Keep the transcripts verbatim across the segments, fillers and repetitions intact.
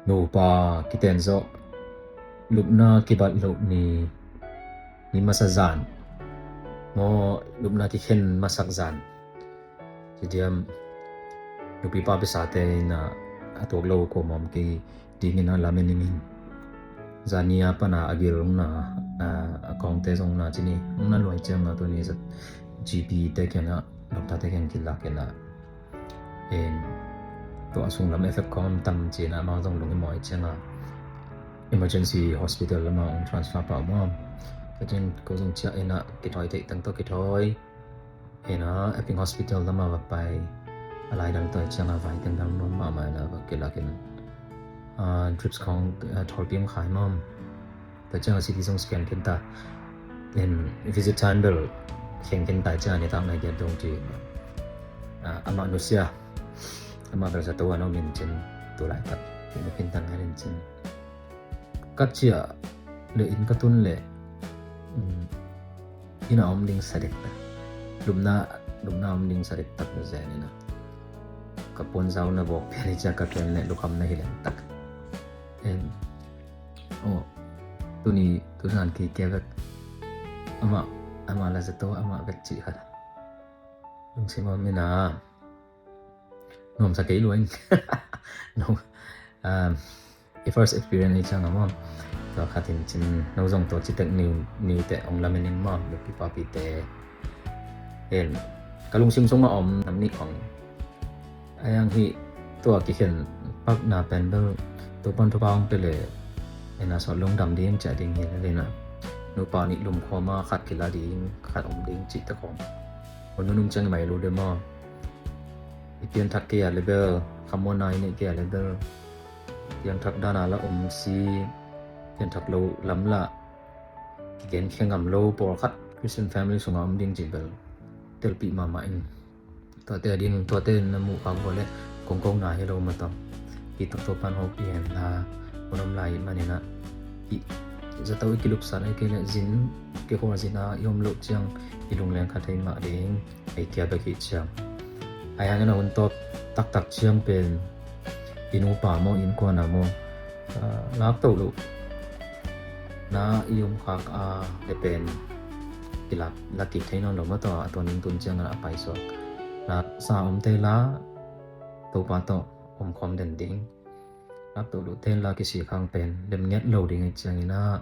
Nupa kiten zawh lupna kibat loh ni, ni masa zan maw, lupna kikhen masak zan ci diam. Nupi papi sate in a tuak lo kuamah om kei dingin a lamen in, zani a pana a gil hong na, a kawngte zong na ci ni, hong na luai ciang na tuni zat G P te kiangah, doctor te kiang kilak in a, en, tua a sunglam effect kawng om tam ci-in a, amau zong lung i mawi ciang a emergency hospital lamah hong transfer pah maw. Ka cin ko zong ciah in a, kithawi theih teng tawh kithawi in a, Epping Hospital lamah va pai. A laidal tua ciang a vai teng dang nuam mahmah in a va kilak in, a, drips khawng, a, thawlpi hong khai maw. Tua ciang a C T zong scan khin ta. In visit time bel kheng khin ta ciang a nitak nai giat dong ci. A, amah nusia. Amah bel zato a na om in cin, tu laitak inn a khin tang hen in cin. Ka ciah le inn ka tun le, um, inn a om ding sa dektak. Lupna, lupna om ding sa dektak na zen in a. Ka puanzau na vawk pian i ciah ka ken le lukham na hi lengtak. En, oh, tuni, tu zan kei kia vek. Amah, amah la zato, amah vek cih khat. Lungsim om in a. Nuamsa kei lua in. No. Um, i first experience hi ciang a maw. Tua khat in cin no zong tua citek niu, niu te ong lamen in maw, nupi papi te. En, ka lungsim sung a om nam nih khong. A yang hi tua kikhen pakna pen bel Topan thupha hong pe le. En a sawt lungdam ding ciah ding hi le na. Nupa nih lum khawm a khat kila ding, khat om ding cih te khong. Hong nunung ciang i mai lu de maw. I pianthak kei a le bel, khamuanna i neih kei a le bel, pianthak dan a la om si, pianthak lo lam la kigen khia ngam lo pawlkhat Christian family sungah om ding cih bel telpih mahmah in. Tuate a ding, tuate na muh khak vua le kongkong na hi lo mah tawh. Hih tawh Topan hopih hen la, hong om lai manin a, hih zato i kilupsan a, i kei le zin, kei khua zin a i om loh ciang i lungleng kha thei mah ding. Ei kia bek hi ciang. Ai hangin a hun tawp taktak ciang pen i nupa maw, innkuan a maw, ah, lak toh loh na i om khak a le pen kilak, lak kik thei nawn lo maw tawh, a tuan in tun ciang a paisuak. Lak sa om te la Topa tawh om khawm den ding. Lak toh loh te la kisi khang pen lem ngiat lo ding hi ciangin a,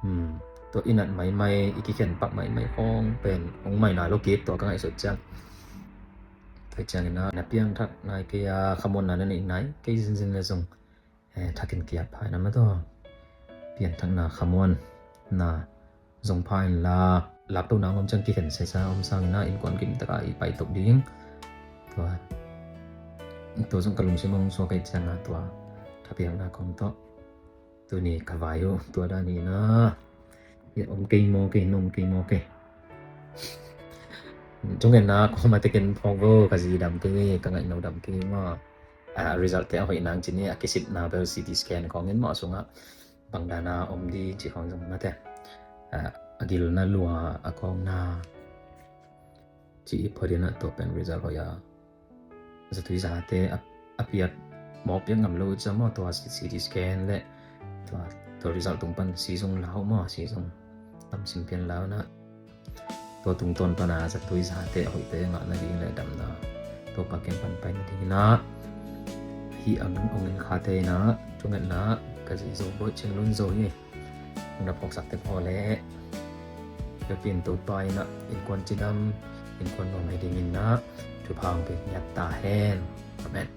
Hmm. Tua i nat maimai, i kikhen pak maimai khawng pen hong mai nai lo kik tua ka ngaihsut ciang. Tua ciangin a, na piangthak nai kei a, khamuanna na neih nai kei zinzin le zong, eh, thakin kiat phai na mah tawh. Piangthakna, khamuanna zong phai in la, laptohna hong om ciang kikhen sesa om sangin a, innkuan kim taka i pai tok ding. Tua, tua zong ka lungsim hong suak kei ciang a, tua thapiakna kong tawh. Tuni ka vai uh tua dan hi na. Om kei maw kei, om kei maw kei. Thungetna kawma tekin phawk vo, ka zi dam kei, ka ngaihno dam kei maw. Ah, result te a hoih nang cin hi, a kisitna bel C T scan kawngin maw sungah bang dana om di ci kawng zong mate. Ah, a gilna lua, a kawngna ci i phadina tua pen result hoih a. Zatui zate a, a piat mawk piak ngam lo i cam maw, tua C T scan le tua, tua result tung pan si zong lau maw, si zong tam sim pian lau na. Tua tungtawn pana zatui zate a hoihte ngah nading le damna Topa kiang pan pai nading ina, hih ang ong in khate ina thungetna ka zih zo boih cing lun zo hi. Hong na phawksak tek haw leh, biakinn Topa ina innkuan cidam, innkuan nuam hi ding ina thupha hong pia ngiat ta hen. Amen.